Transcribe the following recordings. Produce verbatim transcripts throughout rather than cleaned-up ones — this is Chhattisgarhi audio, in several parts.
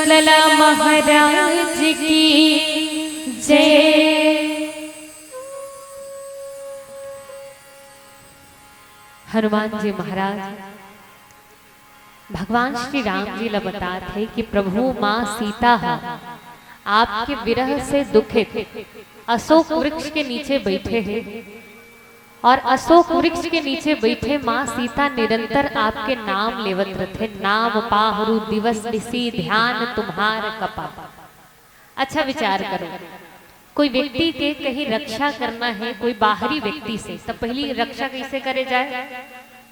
लला महाराज की जय। हनुमान जी महाराज भगवान श्री राम जी ला बतात हे कि प्रभु, माँ सीता ह आपके विरह से दुखित अशोक वृक्ष के नीचे बैठे हे और अशोक वृक्ष के नीचे बैठे माँ सीता निरंतर आपके नाम लेवत रथे। नाम पाहरु दिवस निसी ध्यान तुम्हार कपा। अच्छा विचार करो, कोई व्यक्ति के कहीं रक्षा करना हे कोई बाहरी व्यक्ति से, त पहिली रक्षा कइसे करे जाय?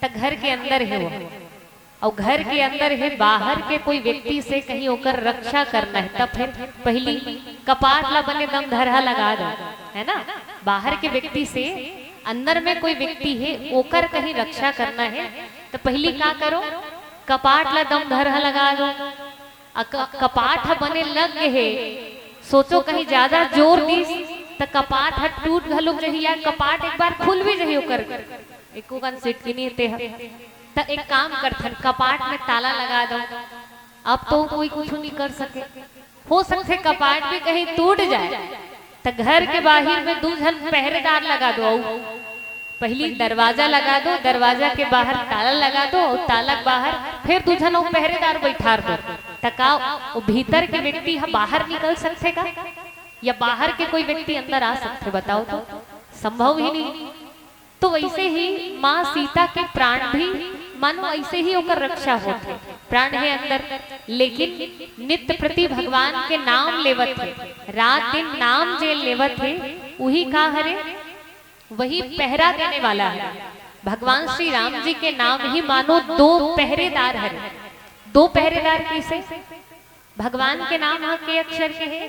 त घर के अंदर हे वो, अउ घर के अंदर हे, बाहर के कोई व्यक्ति से कहीं ओकर रक्षा करना हे, त फिर पहिली कपाट ला बने दम धरहा लगा दो, है ना? बाहर के व्यक्ति से, अंदर में कोई व्यक्ति हे, ओकर कहीं रक्षा करना हे, त पहिली का करो? कपाट ला दम धरहा लगा दो। अ, क-, कपाट ह बने लग गे हे, सोचो कहीं ज्यादा जोर दिस त कपाट ह टूट घलोक जही या कपाट एक बार खुल भी जही ओकर, एको कन सिटकिनी ते ह। त एक काम करथन, कपाट में ताला लगा दो, अब तो कोई कुछ नहीं कर सके। हो सकथे कपाट भी कहीं टूट जाय, त घर के बाहिर में दू झन पहरेदार लगा दो। अउ पहिली दरवाजा लगा दो, दरवाजा के बाहर ताला लगा दो, अउ ताला के बाहर फिर दू झन अउ पहरेदार बैठार दो। त का वो भीतर के व्यक्ति ह बाहर निकल सकथे का? या बाहर के कोई व्यक्ति अंदर आ सकथे? बताओ तो, संभव ही नहीं। तो वैसे ही माँ सीता के प्राण भी मानो ऐसे ही ओकर रक्षा होत हे। प्राण हे अंदर, लेकिन नित्य प्रति भगवान के नाम लेवत हे, रात दिन नाम जे लेवत हे, उही का हरे? वही पहरा देने वाला हरे। भगवान श्री राम जी के नाम ही मानो दो पहरेदार हरे। दो पहरेदार कैसे? भगवान के नाम ह के अक्षर के हे?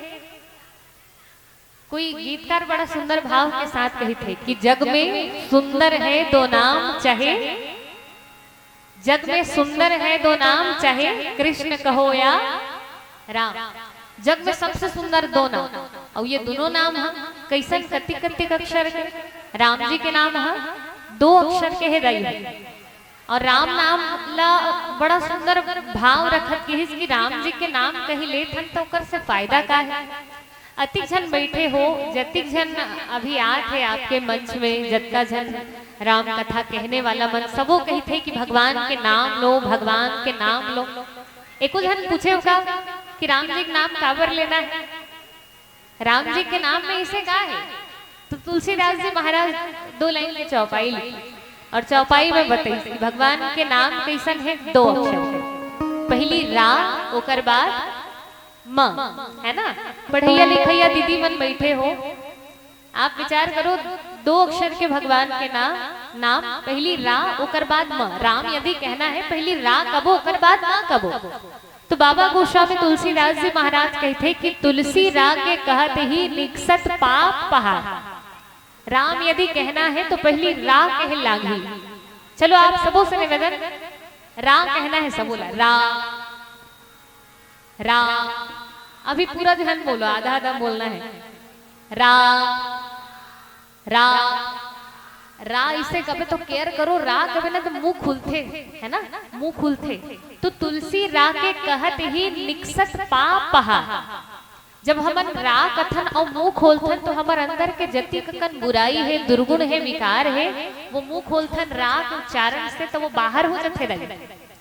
कोई गीतकार बड़ा सुंदर भाव के साथ कहिथे कि जग में सुंदर है दो नाम, चाहे जग में सुंदर है दो नाम, चाहे कृष्ण कहो या राम। जग में सबसे सुंदर दो नाम, अउ ये दोनों नाम ह कइसन, कतिक कतिक अक्षर के? राम जी के नाम ह दो अक्षर के हे दाई। अउ राम नाम ला बड़ा सुंदर भाव रखत गिहिस कि राम जी के नाम कहीं लेथन त ओकर से फायदा का हे? अतिक झन बैठे हो, जतिक झन अभी आत हे आपके मंच में, जतका झन राम कथा कहने वाला मन, सबो कहिथे कि भगवान के नाम लो, भगवान के नाम लो। एको झन पूछे होगा कि राम जी के नाम काबर लेना हे? राम जी के नाम में इसे का हे? तो तुलसीदास जी महाराज दो लाइन के चौपाई लिखे अउ चौपाई में बताइस कि भगवान के नाम कइसन हे, दो अक्षर के। पहिली रा, ओकर बाद म, है ना? पढ़इया लिखइया दीदी मन बैठे हो, आप विचार करो, दो अक्षर के भगवान के नाम, नाम, पहिली रा, ओकर बाद म। राम यदि कहना हे, पहिली रा कबो, ओकर बाद म कबो। तो बाबा गोस्वामी तुलसीदास जी महाराज कहिथे कि तुलसी रा के कहत ही निकसत पाप पहाड़। राम यदि कहना हे तो पहिली रा कहे लागही। चलो आप सबो से निवेदन, रा कहना हे सबो ला। रा, रा। अभी पूरा झन बोलो, आधा आधा बोलना हे। रा, रा, रा इसे कबे तो care करो, रा कबे ना तो मुंह खुलथे, है ना, मुंह खुलथे। तो तुलसी रा के कहत ही निकसत पाप पहाड़। जब हमन रा कथन अउ मुंह खोलथन तो हमर अंदर के जतिक कन बुराई हे, दुर्गुण हे, विकार हे, वो मुंह खोलथन रा के उच्चारण से तो वो बाहर हो जथे दाई,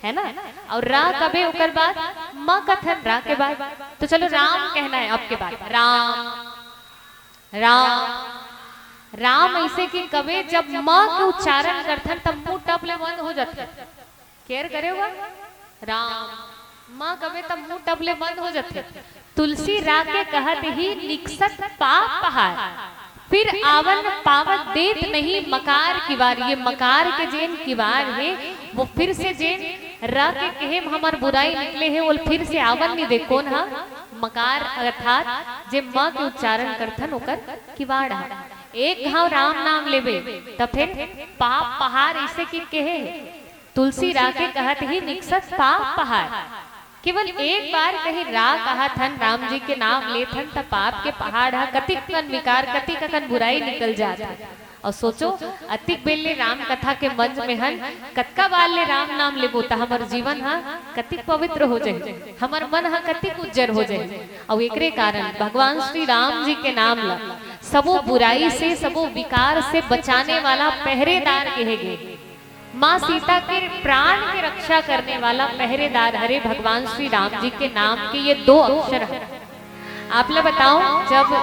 है ना? अउ रा कबे ओकर बाद म कथन रा के बाद। तो चलो राम कहना हे अब के बाद, राम, राम, राम अइसे कि कबे जब म के उच्चारण करथन तब मुंह टप ले बंद हो जाथे। care करे होगा? राम, म कबे तब मुंह टप ले बंद हो जाथे। तुलसी रा के कहत ही निकसत पाप पहाड़। फिर आवन पावत देत नहीं मकार किवार। ये मकार के जेन किवार हे, वो फिर से जेन रा के कहे म हमर बुराई निकले हे, वो फिर से आवन नहीं दे। कोन ह? मकार अर्थात जे म के उच्चारण करथन ओकर किवाड़ ह। एक घाव राम नाम लेबे त फिर पाप पहाड़ इसे कि कहे हे। तुलसी रा के कहत ही निकसत पाप पहाड़। केवल एक बार कहीं रा कहत हन, राम जी के नाम लेत हन, त पाप के पहाड़ ह कतिक कन विकार, कतिक कन बुराई निकल जात हे। अउ सोचो, अतिक बेर ले राम कथा के मंच में हन, कतका बार ले राम नाम लेबो, त हमर जीवन ह कतिक पवित्र हो जाही, हमर मन ह कतिक उज्जर हो जाही। अउ एकरे कारण भगवान श्री राम जी के नाम ल सबो बुराई से, सबो विकार से बचाने वाला पहरेदार कहे गे। माँ सीता के प्राण के रक्षा करने वाला पहरेदार हरे भगवान श्री राम जी के नाम के ये दो अक्षर है। आप ला बताओ, जब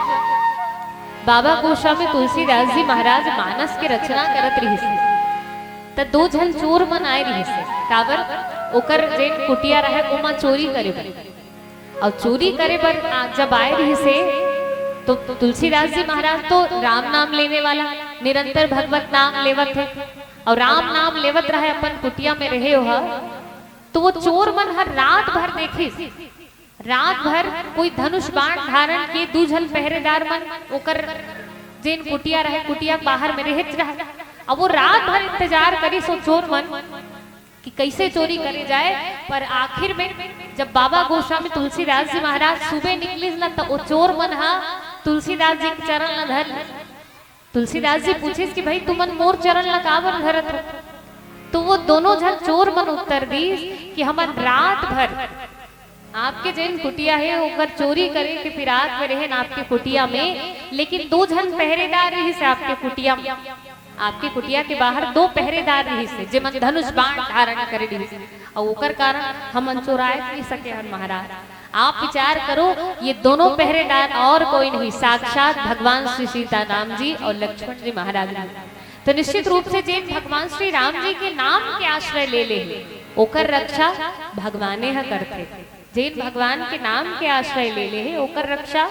बाबा गोस्वामी तुलसीदास जी महाराज मानस के रचना करत रिहिस, त दो झन चोर मन आए रिहिस। काबर? ओकर जेन कुटिया रहे, ओमा चोरी करे बर। अउ चोरी करे बर आ, जब आए रिहिस हे, तो तुलसीदास जी महाराज तो राम नाम लेने वाला, निरंतर भगवत नाम लेवत हे, अउ राम नाम लेवत रहे, अपन कुटिया में रहे ओह, तो वो चोर मन हर रात भर देखिस, रात भर कोई धनुष बाण धारण के दू झन पहरेदार मन ओकर जेन कुटिया रहे, कुटिया के बाहर में रहत रहे। अब वो रात भर इंतजार करिस वो चोर मन कि कैसे चोरी करे जाए, पर आखिर में जब बाबा गोस्वामी तुलसीदास जी महाराज सुबह निकलिस न, त वो चोर मन हा तुलसीदास जी के चरण ल धर, तुलसीदास जी पूछिस कि भाई, तुमन मोर चरण ल काबर धरत हो? तो वो दोनों झन चोर मन उत्तर दीस कि हमन रात भर आपके जेन कुटिया हे, ओकर चोरी करे के फिराक में रहेन आपके कुटिया में, लेकिन दो झन पहरेदार रहिस हे आपके कुटिया में। आपके कुटिया के बाहर दो पहरेदार रहिस हे, जेमन धनुष बाण धारण करे रहिस हे, अउ ओकर कारण हमन चोराए नइ सके हन महाराज। आप विचार करो, ये दोनों पहरेदार और कोई नहीं, साक्षात भगवान श्री सीताराम जी अउ लक्ष्मण जी महाराज जी। तो निश्चित रूप से जेन भगवान श्री राम जी के नाम के आश्रय ले ले हे, ओकर रक्षा भगवाने ह करथे। जेन भगवान के नाम के आश्रय ले ले हे, ओकर रक्षा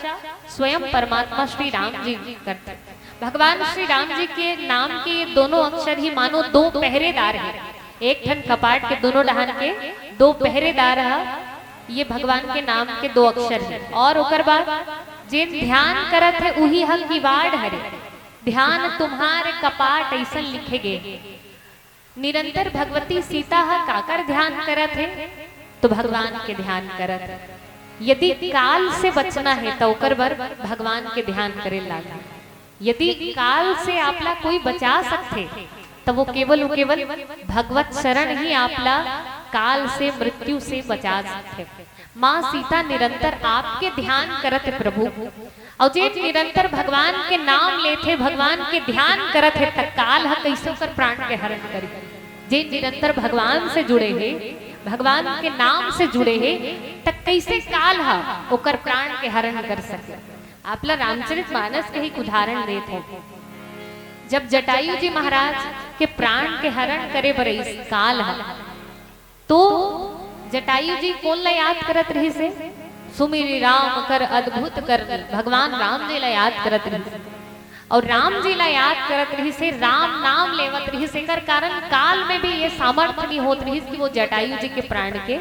स्वयं परमात्मा श्री राम जी करथे। भगवान श्री राम जी के नाम के ये दोनों अक्षर ही मानो दो पहरेदार हे। एक ठन कपाट के दोनों डहान के दो पहरेदार ह, ये भगवान के नाम के दो अक्षर हे। और ओकर बाद जेन ध्यान करत हे, उही ह किवाड़ हरे। ध्यान तुम्हार कपाट, अइसन लिखे गे। निरंतर भगवती सीता ह काकर ध्यान करत हे? तो भगवान के ध्यान करत हे। यदि काल से बचना हे, त ओकर बर भगवान के ध्यान करे लागही। यदि काल से आपला कोई बचा सकथे, त वो केवल, वो केवल भगवत शरण ही आपला काल से, मृत्यु से बचा सकथे। माँ सीता निरंतर आपके ध्यान करत हे प्रभु, अउ जेन निरंतर भगवान के नाम लेथे, भगवान के ध्यान करत हे, त काल ह कइसे ओकर प्राण के हरण करी? जेन निरंतर भगवान से जुड़े हे, भगवान के नाम से जुड़े हे, त कइसे काल ह ओकर प्राण के हरण कर सके? आपला रामचरित मानस के ही एक उदाहरण देत हौं। जब जटायु जी महाराज के प्राण के हरण करे बर अइस काल ह, तो जटायु जी कोन ला याद करत रहिस हे? सुमिरि राम कर अद्भुत करनी, भगवान राम जी ला याद करत रहिस हे। अउ राम जी ला याद करत रहिस हे, राम नाम लेवत रहिस हे, एकर कारण काल में भी ये सामर्थ्य नहीं होत रहिस कि वो जटायु जी के प्राण के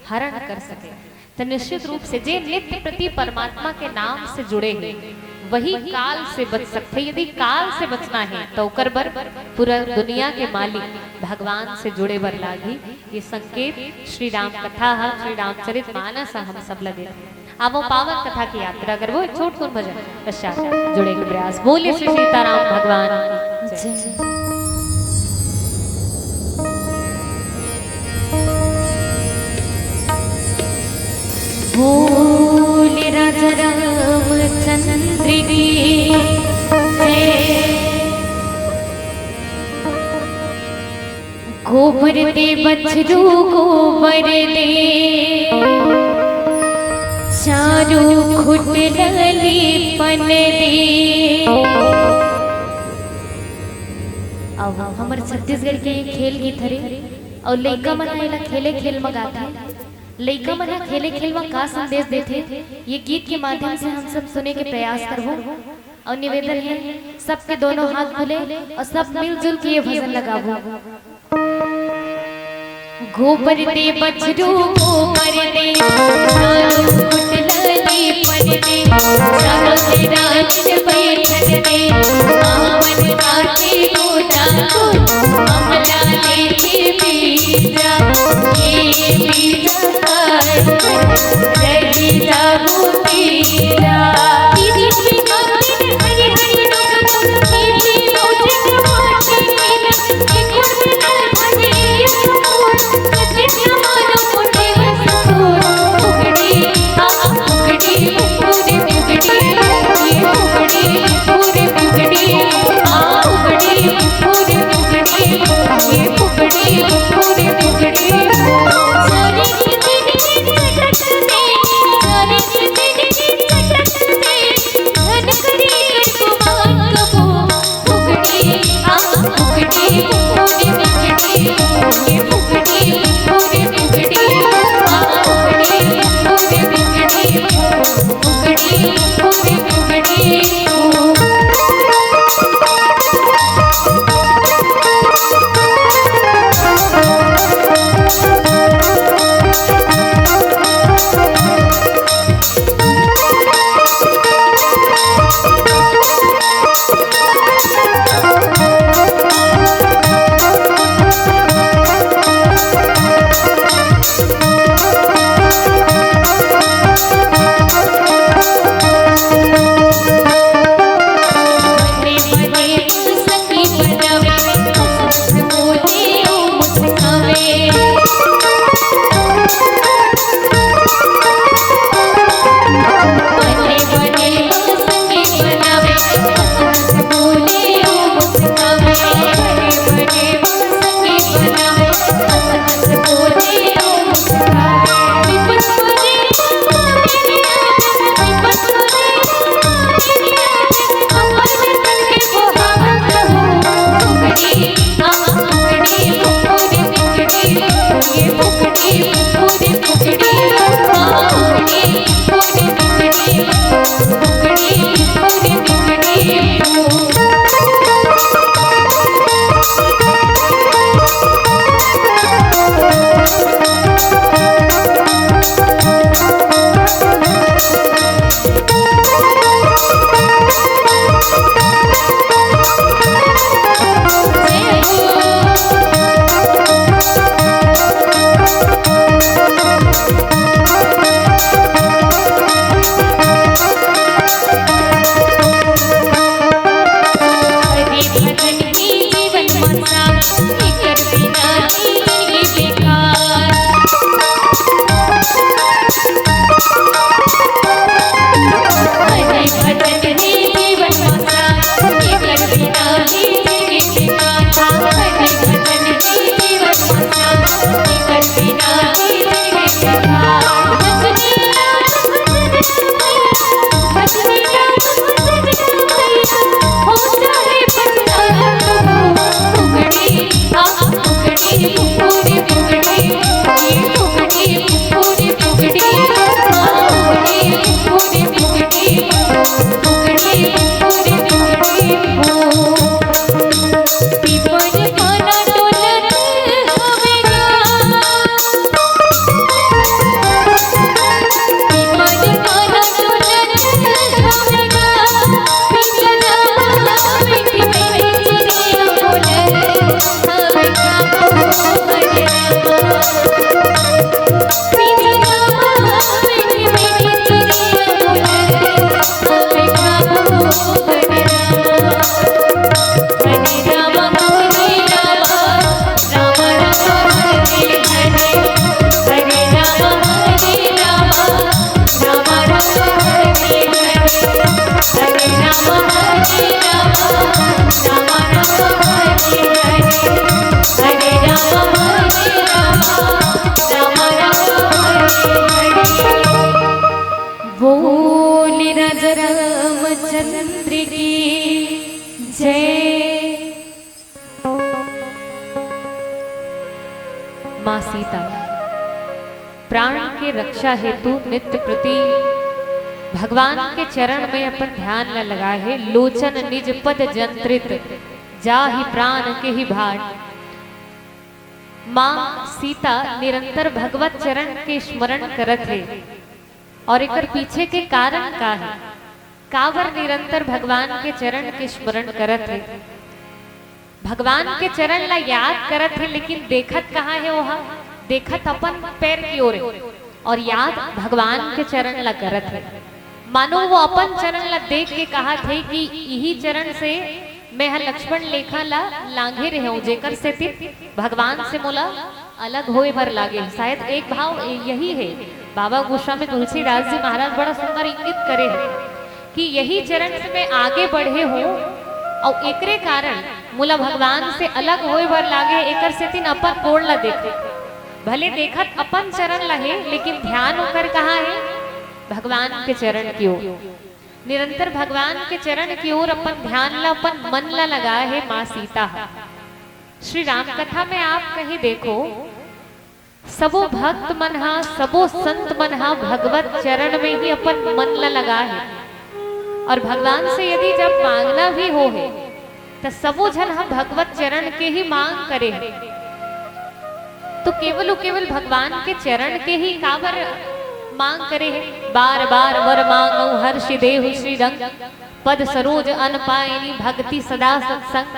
हरण कर सके। तो निश्चित रूप से जे नित्य प्रति परमात्मा के नाम से जुड़े हे, वही काल से बच सकथे। यदि काल से बचना हे, तो ओकर बर पूरा दुनिया के मालिक भगवान से जुड़े बर लागही। ये संकेत श्री राम कथा ह, श्री रामचरित मानस ह, हम सब ला देथे। आवो पावन कथा की यात्रा करबो, एक छोट सुन भजन पश्चात जुड़े के प्रयास। बोलिए श्री सीताराम भगवान की जय। बोल राजा रामचंद्र की जय। गोबर दे बछरू गोबर दे, चारू खुट ललीपन दे। अब हमर छत्तीसगढ़ के ये खेल गीत हरे, अउ लइका मन ह एला खेले खेल म गाथे। लइका मन ह खेले खेल म का संदेश देथे, ये गीत के माध्यम से हम सब सुने के प्रयास करबो। अउ निवेदन हे, सबके दोनों हाथ खुले अउ सब मिलजुल के ये भजन लगाबो। गोबर दे बछरू गोबर दे, चारू खुट ललीपन दे, चारू राज बैठन दे, आवन काटे गोटा को, अमला लेके बीजा, ये बीजा खाए, रही जाबो तेरा। हरी हरी लोग, ये भी लोग, हरे राम हरे राम, राम राम हरे हरे। बोल राजा रामचंद्र की जय। माँ सीता प्राण के रक्षा हेतु नित्य प्रति भगवान के चरण में अपन ध्यान ल लगाए हे। लोचन निज पद जंत्रित, जाहि प्राण के ही भार। माँ सीता निरंतर भगवत चरण के स्मरण करत हे। और एकर पीछे के कारण का हे? काबर निरंतर भगवान के चरण के स्मरण करत हे? भगवान के चरण ला याद करत हे, लेकिन देखत कहाँ हे ओहा? देखत अपन पैर की ओर हे और याद भगवान के चरण ला करत हे। मानो वो अपन चरण ला देख के कहत हे कि इही चरण से मैं ह लक्ष्मण रेखा ला लांघे रहेंव, जेकर सेती भगवान से मोला अलग होए बर लागे। शायद एक भाव यही हे। बाबा गोस्वामी तुलसीदास जी महाराज बड़ा सुंदर इंगित करे हे कि यही चरण से मैं आगे बढ़े हूँ और एकरे कारण मोला भगवान से अलग होए बर लागे, एकर सेती न अपन गोड़ ला देखे। भले देखत अपन चरण ला हे, लेकिन ध्यान ओकर कहाँ हे? भगवान के चरण की ओर। निरंतर भगवान के चरण की ओर अपन ध्यान ला, अपन मन ला लगाए हे माँ सीता ह। श्री राम कथा में आप कहीं देखो, सबो भक्त मन हा, सबो संत मन हा भगवत चरण में ही अपन मन ला लगा हे। और भगवान से यदि जब मांगना भी हो हे, त सबो झन हा भगवत चरण के ही मांग करे हे। तो केवल अउ केवल भगवान के चरण के ही काबर मांग करे हे? बार बार वर मांगउ हर्षि देहु श्री रंग, पद सरोज अन पायनी भक्ति सदा सत्संग।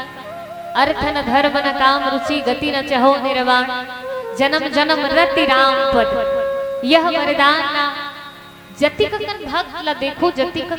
अर्थ न धर्म न काम रुचि गति न चहो निर्वाण। जन्म जन्म रति राम पद यह वरदान ना। जतिक कन भक्त ला देखो, जतिक